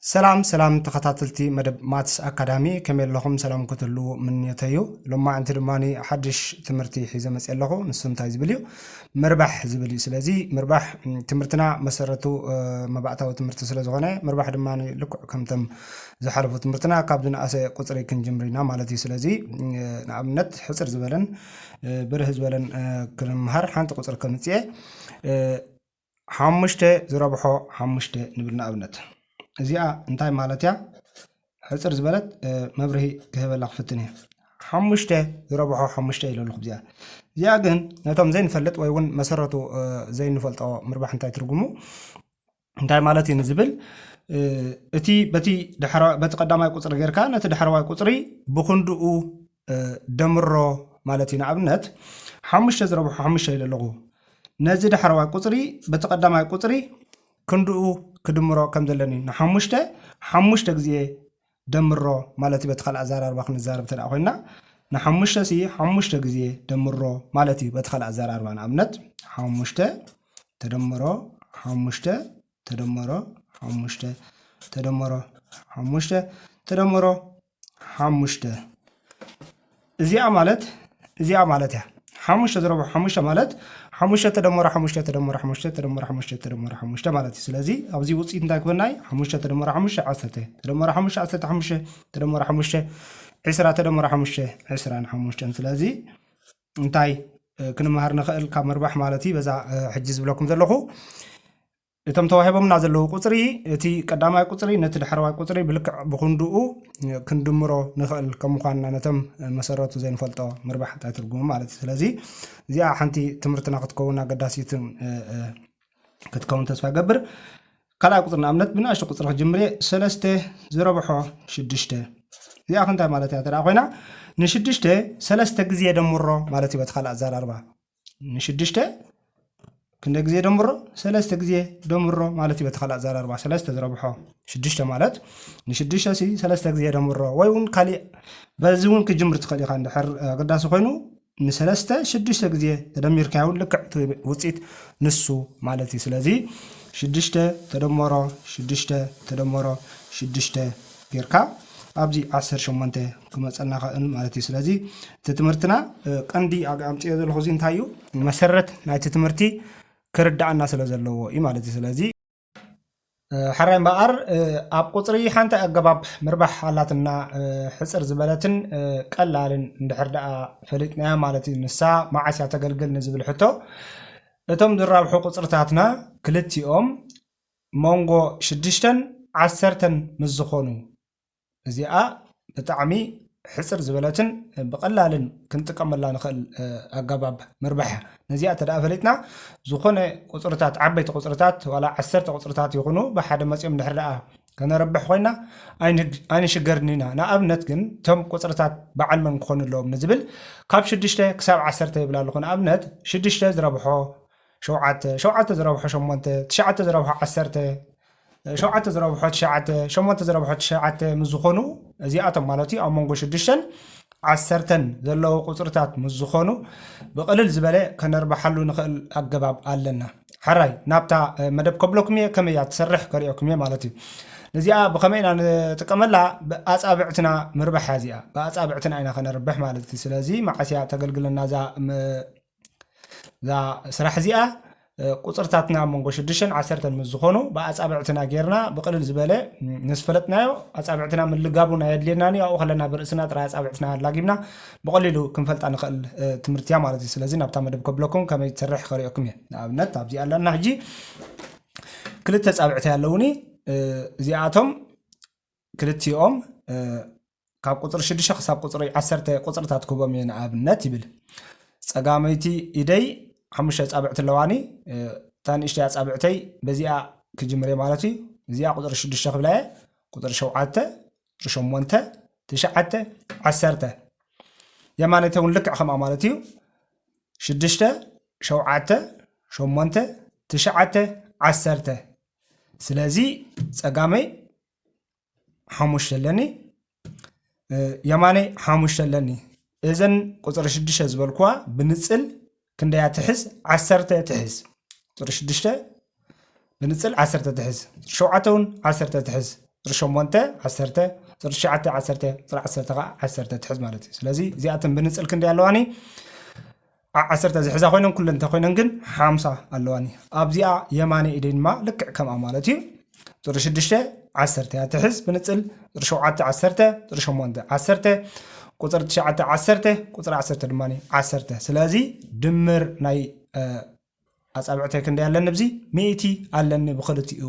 ሰላም ሰላም ተኸታተልቲ መደብ ማትስ ኣካዳሚ፣ ከመይ ኣለኹም? ሰላም ክትህልዉ ምንዮተይ እዩ። ሎማዕንቲ ድማ ሓድሽ ትምህርቲ ሒዘ መፅእ ኣለኹ። ንሱ እንታይ ዝብል እዩ? ምርባሕ ዝብል እዩ። ስለዚ ምርባሕ ም፣ ትምህርትና መሰረቱ እ፣ መባእታዊ ትምህርቲ ስለ ዝኾነ፣ ምርባሕ ድማ ልክዕ ከምቶም ዝሓለፉ ትምህርትና ካብ ዝነኣሰ ቁፅሪ ክንጅምር ኢና ማለት እዩ። ስለዚ እ፣ ንኣብነት ሕፅር ዝበለን እ፣ ብርህ ዝበለን እ፣ ክንምሃር ሓንቲ ቁፅሪ ከምፅኤ እ፣ ሓሙሽተ ዝረብሖ ሓሙሽተ ንብል ንኣብነት። እዚኣ እንታይ ማለት እያ? ሕፅር ዝበለት እ፣ መብርሂ ክህበላ ክፍትን እየ። ሓሙሽተ ዝረብሖ ሓሙሽተ ኢለ ኣለኹ። እዚኣ እዚኣ ግን ነቶም ዘይንፈልጥ ወይ እውን መሰረቱ እ፣ ዘይንፈልጦ ምርባሕ እንታይ ትርጉሙ እንታይ ማለት እዩ ንዝብል እ፣ እቲ በቲ ዳሕራ- በቲ ቀዳማይ ቁፅሪ ጌርካ ነቲ ዳሕረዋይ ቁፅሪ ብክንድኡ እ፣ ደምሮ ማለት እዩ። ንኣብነት ሓሙሽተ ዝረብሖ ሓሙሽተ ኢለ ኣለኹ። ነዚ ዳሕረዋይ ቁፅሪ በቲ ቀዳማይ ቁፅሪ ክንድኡ ክድምሮ ከም ዘለኒ ንሓሙሽተ ሓሙሽተ ግዜ ደምሮ ማለት እዩ። በቲ ካልእ ኣዘራርባ ክንዛረብ እንተ ደኣ ኮይና ንሓሙሽተ ሲ ሓሙሽተ ግዜ ደምሮ ማለት እዩ። በቲ ካልእ ኣዘራርባ ንኣብነት ሓሙሽተ ተደምሮ ሓሙሽተ ተደምሮ ሓሙሽተ ተደምሮ ሓሙሽተ ተደምሮ ሓሙሽተ እዚኣ ማለት እዚኣ ማለት እያ። ሓሙሽተ ዝረብሖ ሓሙሽተ ማለት ሓሙሽተ ተደመሮ ሓሙሽተ ተደመሮ ሓሙሽተ ተደመሮ ሓሙሽተ ተደመሮ ሓሙሽተ ማለት እዩ። ስለዚ ኣብዚ ውፅኢት እንታይ ክበና እዩ? ሓሙሽተ ተደመሮ ሓሙሽተ ዓሰርተ፣ ተደመሮ ሓሙሽተ ዓሰርተ ሓሙሽተ፣ ተደመሮ ሓሙሽተ ዕስራ፣ ተደመሮ ሓሙሽተ ዕስራን ሓሙሽተን። ስለዚ እንታይ እ፣ ክንመሃር ንኽእል ካብ ምርባሕ ማለት እዩ። በዛ እ፣ ሕጂ ዝብለኩም ዘለኹ እቶም ተዋሂቦምና ዘለዉ ቁፅሪ እቲ ቀዳማይ ቁፅሪ ነቲ ዳሕረዋይ ቁፅሪ ብልክዕ ብክንድኡ እ፣ ክንድምሮ ንኽእል ከም ምዃንና ነቶም እ፣ መሰረቱ ዘይንፈልጦ ምርባሕ እንታይ ትርጉሙ ማለት እዩ። ስለዚ እዚኣ ሓንቲ ትምህርትና ክትከውን ኣገዳሲትን እ፣ እ፣ ክትከውን ተስፋ ይገብር። ካልኣይ ቁፅሪ ንኣብነት ብንኣሽቱ ቁፅሪ ክጅምር እየ። ሰለስተ ዝረብሖ ሽዱሽተ። እዚኣ ክንታይ ማለት እያ ተደኣ ኮይና ንሽዱሽተ ሰለስተ ግዜ ደምሮ ማለት እዩ። በቲ ካልእ ኣዘራርባ ንሽዱሽተ ክንደ ግዜ ደምሮ? ሰለስተ ግዜ ደምሮ ማለት እዩ። በቲ ካልእ ኣዘራርባ ሰለስተ ዝረብሖ ሽዱሽተ ማለት ንሽዱሽተ ሲ ሰለስተ ግዜ ደምሮ ወይ እውን ካሊእ በዚ እውን ክጅምር ትኽእል ኢኻ። እንድሕር ኣገዳሲ ኮይኑ ንሰለስተ ሽዱሽተ ግዜ ተደሚርካዮ እውን ልክዕ እቲ ውፅኢት ንሱ ማለት እዩ። ስለዚ ሽዱሽተ ተደመሮ ሽዱሽተ ተደመሮ ሽዱሽተ ጌርካ ኣብዚ ዓሰርተ ሸሞንተ ክመፀና ኽእል ማለት እዩ። ስለዚ እቲ ትምህርትና እ፣ ቀንዲ ኣግ- ኣምፅኦ ዘለኹ እዚ እንታይ እዩ? መሰረት ናይቲ ትምህርቲ ክርዳኣና ስለ ዘለዎ እዩ ማለት እዩ። ስለዚ እ፣ ሕራይ እምበኣር እ፣ ኣብ ቁፅሪ ሓንቲ ኣገባብ ምርባሕ ኣላትና እ፣ ሕፅር ዝበለትን እ፣ ቀላልን እንድሕር ደኣ ፈሊጥናያ ማለት እዩ። ንሳ መዓስ እያ ተገልግል ንዝብል ሕቶ እቶም ዝራብሑ ቁፅርታትና ክልቲኦም መንጎ ሽዱሽተን ዓሰርተን ምስ ዝኾኑ እዚኣ ብጣዕሚ ሕፅር ዝበለትን ብቐላልን ክንጥቀመላ ንኽእል እ፣ ኣገባብ ምርባሕ እያ። ነዚኣ እንተ ደኣ ፈሊጥና ዝኾነ ቁፅርታት ዓበይቲ ቁፅርታት ዋላ ዓሰርተ ቁፅርታት ይኹኑ ብሓደ መፂኦም ድሕር ደኣ ከነረብሕ ኮይና ኣይንግ- ኣይንሽገርን ኢና። ንኣብነት ግን እቶም ቁፅርታት በዓል መን ክኾኑ ኣለዎም ንዝብል ካብ ሽዱሽተ ክሳብ ዓሰርተ ይብል ኣለኹ። ንኣብነት ሽዱሽተ ዝረብሖ ሸውዓተ፣ ሸውዓተ ዝረብሖ ሸሞንተ፣ ትሽዓተ ዝረብሖ ዓሰርተ፣ ሸውዓተ ዝረብሖ ትሽዓተ፣ ሸሞንተ ዝረብሖ ትሽዓተ ምስ ዝኾኑ እዚኣቶም ማለት እዩ ኣብ መንጎ ሽዱሽተን ዓሰርተን ዘለዉ ቁፅርታት ምስ ዝኾኑ ብቕልል ዝበለ ከነርብሓሉ ንኽእል ኣገባብ ኣለና። ሕራይ ናብታ እ፣ መደብ ከብለኩም እየ ከመይ እያ ትሰርሕ ከርእየኩም እየ ማለት እዩ። ነዚኣ ብኸመይ ኢና ንጥቀመላ? ብኣፃብዕትና ምርባሕ እያ እዚኣ። ብኣፃብዕትና ኢና ከነርብሕ ማለት እዩ። ስለዚ መዓስ እያ ተገልግለና እዛ ም- እዛ ስራሕ እዚኣ እ፣ ቁፅርታትና ኣብ መንጎ ሽዱሽተን ዓሰርተን ምስ ዝኾኑ ብኣፃብዕትና ጌርና ብቕልል ዝበለ ም፣ ምስ ፈለጥናዮ ኣፃብዕትና ምልጋቡ ናይ ኣድልየናን እዩ። ኣብኡ ከለና ብርእስና ጥራይ ኣፃብዕትና ኣላጊብና ብቐሊሉ ክንፈልጣ ንኽእል እ፣ ትምህርቲ እያ ማለት እዩ። ስለዚ ናብታ መደብ ከብለኩም ከመይ ትሰርሕ ከርእየኩም እየ። ንኣብነት ኣብዚ ኣለና ሕጂ ክልተ ፃብዕቲ ኣለውኒ እ፣ እዚኣቶም ክልቲኦም እ፣ ካብ ቁፅሪ ሽዱሽተ ክሳብ ቁፅሪ ዓሰርተ ቁፅርታት ክህቦም እየ። ንኣብነት ይብል ጸጋመይቲ ኢደይ ሓሙሽተ ኣጻብዕቲ ኣለዋኒ። እ፣ እታ ንእሽተይ ኣጻብዕተይ በዚኣ ክጅምር እየ ማለት እዩ። እዚኣ ቁፅሪ ሽዱሽተ ክብላ እየ። ቁፅሪ ሸውዓተ፣ ቁፅሪ ሸሞንተ፣ ትሽዓተ፣ ዓሰርተ። የማነይቲ እውን ልክዕ ከምኣ ማለት እዩ። ሽዱሽተ፣ ሸውዓተ፣ ሸሞንተ፣ ትሽዓተ፣ ዓሰርተ። ስለዚ ጸጋመይ ሓሙሽተ ኣለኒ፣ እ፣ የማነይ ሓሙሽተ ኣለኒ። እዘን ቁፅሪ ሽዱሽተ ዝበልኩዋ ብንፅል ክንደያ ትሕዝ? ዓሰርተ ትሕዝ። ቁፅሪ ሽዱሽተ ብንፅል ዓሰርተ ትሕዝ። ቁፅሪ ሸውዓተ እውን ዓሰርተ ትሕዝ። ቁፅሪ ሸሞንተ ዓሰርተ፣ ቁፅሪ ትሽዓተ ዓሰርተ፣ ቁፅሪ ዓሰርተ ከዓ ዓሰርተ ትሕዝ ማለት እዩ። ስለዚ እዚኣተን ብንፅል ክንደይ ኣለዋኒ? ዓ-፣ ዓሰርተ ዝሕዛ ኮይነን ኩለን እንተኮይነን ግን ሓምሳ ኣለዋኒ። ኣብዚኣ የማነ ኢደይ ድማ ልክዕ ከምኣ ማለት እዩ። ቁፅሪ ሽዱሽተ ዓሰርተ እያ ትሕዝ ብንፅል፣ ቁፅሪ ሸውዓተ ዓሰርተ፣ ቁፅሪ ሸሞንተ ዓሰርተ፣ ቁፅሪ ትሽዓተ ዓሰርተ፣ ቁፅሪ ዓሰርተ ድማ ዓሰርተ። ስለዚ ድምር ናይ፣ እ፣ ኣጻብዕተይ ክንደይ ኣለኒ? ኣብዚ ሚእቲ ኣለኒ ብክልቲኡ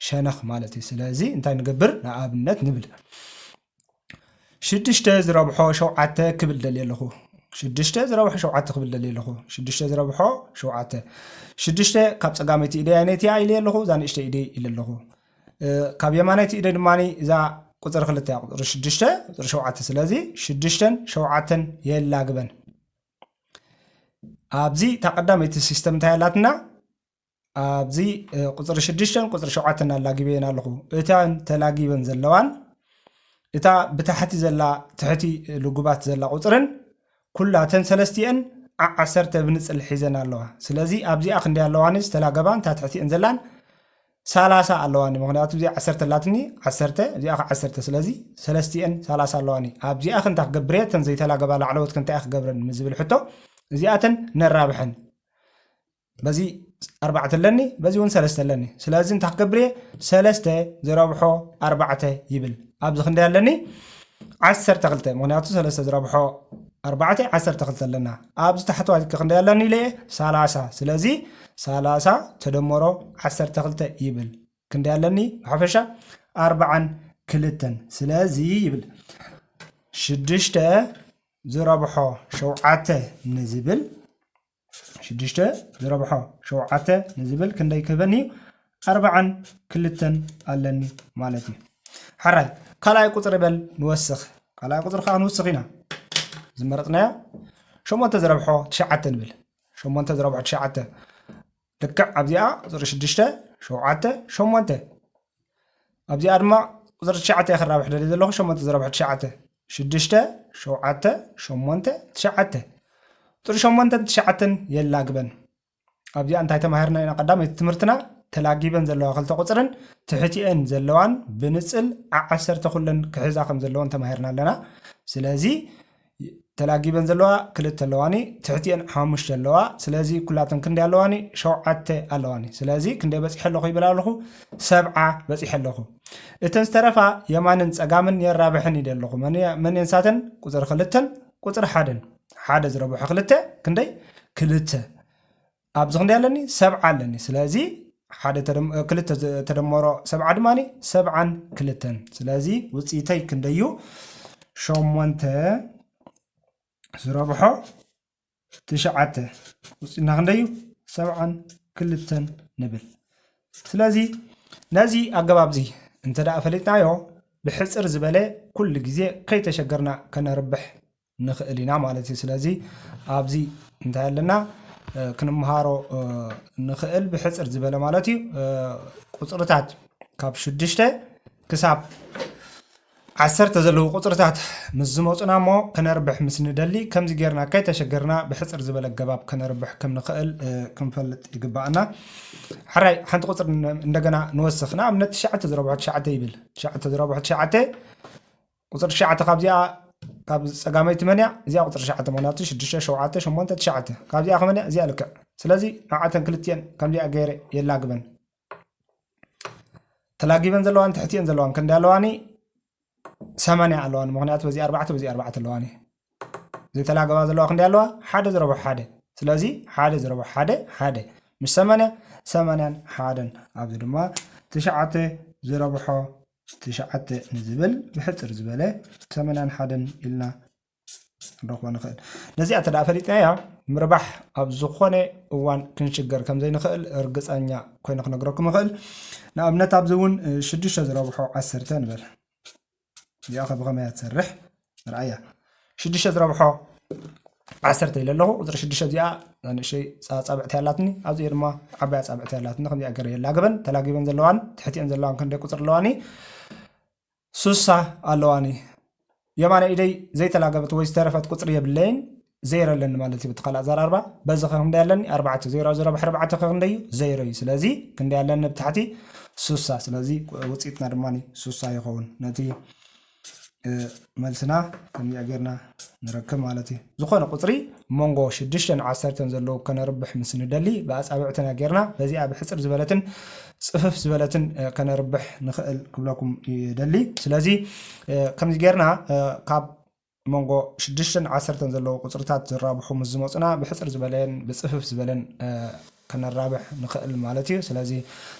ሸነኽ ማለት እዩ። ስለዚ እንታይ ንገብር? ንኣብነት ንብል ሽዱሽተ ዝረብሖ ሸውዓተ ክብል ደልየ ኣለኹ። ሽዱሽተ ዝረብሖ ሸውዓተ ክብል ደልየ ኣለኹ። ሽዱሽተ ዝረብሖ ሸውዓተ። ሽዱሽተ ካብ ጸጋመይቲ ኢደይ ኣይነትያ ኢለ ኣለኹ፣ እዛ ንእሽተይ ኢደይ ኢለ ኣለኹ። እ፣ ካብ የማነይቲ ኢደይ ድማ እዛ ቁፅሪ ክልተ እያ፣ ቁፅሪ ሽዱሽተ፣ ቁፅሪ ሸውዓተ። ስለዚ ሽዱሽተን ሸውዓተን የላግበን። ኣብዚ እታ ቀዳመይቲ ሲስተም እንታይ ኣላትና? ኣብዚ፣ እ፣ ቁፅሪ ሽዱሽተን ቁፅሪ ሸውዓተን ኣላጊበየን ኣለኹ። እተን ተላጊበን ዘለዋን እታ ብታሕቲ ዘላ፣ ትሕቲ ልጉባት ዘላ ቁፅርን ኩላተን ሰለስቲአን ዓ-፣ ዓሰርተ ብንፅል ሒዘን ኣለዋ። ስለዚ ኣብዚኣ ክንደይ ኣለዋኒ ዝተላገባን እታ ትሕቲአን ዘላን? ሰላሳ ኣለዋኒ። ምኽንያቱ እዚኣ ዓሰርተ ኣላትኒ፣ ዓሰርተ፣ እዚኣ ኸዓ ዓሰርተ። ስለዚ ሰለስቲአን ሰላሳ ኣለዋኒ። ኣብዚኣ ክንታ ክገብር እየ፣ እተን ዘይተላገባ ላዕለዎት ክንታይ ክገብረን ምስ ዝብል ሕቶ፣ እዚኣተን ነራብሐን። በዚ ኣርባዕተ ኣለኒ፣ በዚ እውን ሰለስተ ኣለኒ። ስለዚ እንታይ ክገብር እየ? ሰለስተ ዝረብሖ ኣርባዕተ ይብል። ኣብዚ ክንደይ ኣለኒ? ዓሰርተ ክልተ። ምኽንያቱ ሰለስተ ዝረብሖ ኣርባዕተ ዓሰርተ ክልተ ኣለና። ኣብዚ ታሕተዋይ ክንደይ ኣለኒ ኢለ እየ? ሰላሳ። ስለዚ ሰላሳ ተደመሮ ዓሰርተ ክልተ ይብል። ክንደይ ኣለኒ? ብሓፈሻ ኣርባዓን ክልተን። ስለዚ ይብል ሽዱሽተ ዝረብሖ ሸውዓተ ንዝብል ሽዱሽተ ዝረብሖ ሸውዓተ ንዝብል ክንደይ ክህበኒ እዩ? ኣርባዓን ክልተን ኣለኒ ማለት እዩ። ሓራይ ካልኣይ ቁፅሪ በል ንወስኽ። ካልኣይ ቁፅሪ ከዓ ንውስኽ ኢና ዝመረፅናዮ። ሸሞንተ ዝረብሖ ትሽዓተ ንብል። ሸሞንተ ዝረብሖ ትሽዓተ። ልክዕ ኣብዚኣ ቁፅሪ ሽዱሽተ፣ ሸውዓተ፣ ሸሞንተ። ኣብዚኣ ድማ ቁፅሪ ትሽዓተ እየ ክራብሕ ደልየ ዘለኹ፣ ሸሞንተ ዝረብሖ ትሽዓተ። ሽዱሽተ፣ ሸውዓተ፣ ሸሞንተ፣ ትሽዓተ። ቁፅሪ ሸሞንተን ትሽዓተን የላግበን። ኣብዚኣ እንታይ ተማሂርና ኢና? ቀዳመይቲ ትምህርትና ተላጊበን ዘለዋ ክልተ ቁፅርን ትሕቲአን ዘለዋን ብንፅል ዓ-፣ ዓሰርተ ኩለን ክሕዛ ከም ዘለወን ተማሂርና ኣለና። ስለዚ ተላጊበን ዘለዋ ክልተ ኣለዋኒ፣ ትሕቲአን ሓሙሽተ ኣለዋ። ስለዚ ኩላተን ክንደይ ኣለዋኒ? ሸውዓተ ኣለዋኒ። ስለዚ ክንደይ በፂሐ ኣለኹ ይብል ኣለኹ? ሰብዓ በፂሐ ኣለኹ። እተን ዝተረፋ የማንን ጸጋምን የራብሕን ኢለ ኣለኹ። መን እየ-፣ መን እየን ንሳተን? ቁፅሪ ክልተን ቁፅሪ ሓደን። ሓደ ዝረብሖ ክልተ ክንደይ? ክልተ። ኣብዚ ክንደይ ኣለኒ? ሰብዓ ኣለኒ። ስለዚ ሓደ ተደም-፣ ክልተ ዝ-፣ ተደመሮ ሰብዓ ድማኒ ሰብዓን ክልተን። ስለዚ ውፅኢተይ ክንደይ እዩ? ሸሞንተ ዝረብሖ ትሽዓተ። ውፅኢትና ክንደይ እዩ? ሰብዓን ክልተን ንብል። ስለዚ ነዚ ኣገባብ እዚ እንተ ደኣ ፈሊጥናዮ ብሕፅር ዝበለ ኩሉ ግዜ ከይተሸገርና ከነርብሕ ንኽእል ኢና ማለት እዩ። ስለዚ ኣብዚ እንታይ ኣለና፣ እ፣ ክንምሃሮ፣ እ፣ ንኽእል ብሕፅር ዝበለ ማለት እዩ። እ፣ ቁፅርታት ካብ ሽዱሽተ ክሳብ ዓሰርተ ዘለዉ ቁፅርታት ምስ ዝመፁና እሞ ከነርብሕ ምስ ንደሊ ከምዚ ጌርና ከይተሸገርና ብሕፅር ዝበለ ኣገባብ ከነርብሕ ከም ንኽእል፣ እ፣ ክንፈልጥ ይግባኣና። ሕራይ ሓንቲ ቁፅሪ ን-፣ እንደገና ንወስኽ። ንኣብነት ትሽዓተ ዝረብሖ ትሽዓተ ይብል። ትሽዓተ ዝረብሖ ትሽዓተ ቁፅሪ ትሽዓተ ካብዚኣ፣ ካብ ጸጋመይቲ መን እያ? እዚኣ ቁፅሪ ትሽዓተ ምኽንያቱ ሽዱሽተ፣ ሸውዓተ፣ ሸሞንተ፣ ትሽዓተ። ካብዚኣ ከመን እያ? እዚኣ ልክዕ። ስለዚ ንዓተን ክልቲኤን ከምዚኣ ገይረ የላግበን። ተላጊበን ዘለዋን ትሕቲኤን ዘለዋን ክንደይ ኣለዋኒ? ሰማንያ ኣለዋኒ። ምኽንያቱ በዚ ኣርባዕተ፣ በዚ ኣርባዕተ ኣለዋኒ። ዘይተላገባ ዘለዋ ክንደይ ኣለዋ? ሓደ ዝረብሖ ሓደ። ስለዚ ሓደ ዝረብሖ ሓደ፣ ሓደ። ምስ ሰማንያ፣ ሰማንያን ሓደን። ኣብዚ ድማ ትሽዓተ ዝረብሖ ትሽዓተ ንዝብል ብሕፅር ዝበለ ሰማንያን ሓደን ኢልና ክንረኽቦ ንኽእል። ነዚኣ እንተ ደኣ ፈሊጥናያ፣ ምርባሕ ኣብ ዝኾነ እዋን ክንሽገር ከም ዘይንኽእል ርግፀኛ ኮይነ ክነግረኩም እኽእል። ንኣብነት፣ ኣብዚ እውን፣ እ፣ ሽዱሽተ ዝረብሖ ዓሰርተ ንበል። እዚኣ ከ ብኸመይ እያ ትሰርሕ? ንርኣያ። ሽዱሽተ ዝረብሖ ዓሰርተ ኢለ ኣለኹ። ቁፅሪ ሽዱሽተ እዚኣ ንእሽተይ ፃ-፣ ፃብዕቲ ኣላትኒ። ኣብዚ ድማ ዓባያ ፃብዕቲ ኣላትኒ። ከምዚኣ ገይረ የላግበን። ተላጊበን ዘለዋን ትሕቲአን ዘለዋን ክንደይ ቁፅሪ ኣለዋኒ? ሱሳ ኣለዋኒ። የማነ ኢደይ ዘይተላገበት ወይ ዝተረፈት ቁፅሪ የብለይን። ዜሮ ኣለኒ ማለት እዩ። ብቲ ካልእ ኣዘራርባ በዚ ከ ክንደይ ኣለኒ? ኣርባዕተ። ዜሮ ኣብ ዜሮ ባሕሪ ኣርባዕተ ከ ክንደይ እዩ? ዜሮ እዩ። ስለዚ ክንደይ ኣለኒ ብታሕቲ? ሱሳ። ስለዚ ውፅኢትና ድማ ሱሳ ይኸውን። ነቲ እ፣ መልስና ከምዚኣ ጌርና ንረክብ ማለት እዩ። ዝኾነ ቁፅሪ መንጎ ሽዱሽተን ዓሰርተን ዘለዉ ከነርብሕ ምስ ንደሊ ብኣፃብዕትና ጌርና በዚኣ ብሕፅር ዝበለትን ፅፍፍ ዝበለትን እ፣ ከነርብሕ ንኽእል ክብለኩም ይደሊ። ስለዚ እ፣ ከምዚ ጌርና እ፣ ካብ መንጎ ሽዱሽተን ዓሰርተን ዘለዉ ቁፅርታት ዝራብሑ ምስ ዝመፁና ብሕፅር ዝበለን ብፅፍፍ ዝበለን እ፣ ከነራብሕ ንኽእል ማለት እዩ። ስለዚ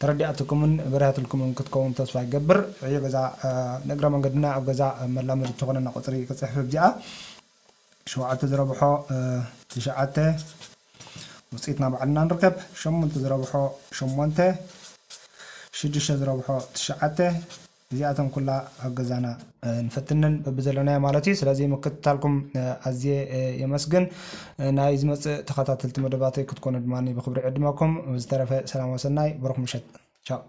ተረዲኣትኩምን በሪሃትልኩምን ክትከውን ተስፋ ይገብር። ዕዮ ገዛ እ፣ ንእግረ መንገድና ኣብ ገዛ መላመዲ ትኾነና ቁፅሪ ክፅሕፍ ኣብዚኣ ሸውዓተ ዝረብሖ እ፣ ትሽዓተ ውፅኢትና ባዕልና ንርከብ። ሸሞንተ ዝረብሖ ሸሞንተ ሽዱሽተ ዝረብሖ ትሽዓተ እዚኣተን ኩላ ኣብ ገዛና እ፣ ንፈትነን በብዘለናዮ ማለት እዩ። ስለዚ ምክትታልኩም እ፣ ኣዝየ እ፣ የመስግን። እ፣ ናይ ዝመፅእ ተኸታተልቲ መደባተይ ክትኮኑ ድማ ብክብሪ ዕድመኩም። ብዝተረፈ ሰላም ወሰናይ፣ ብሩኽ ምሸት። ቻው።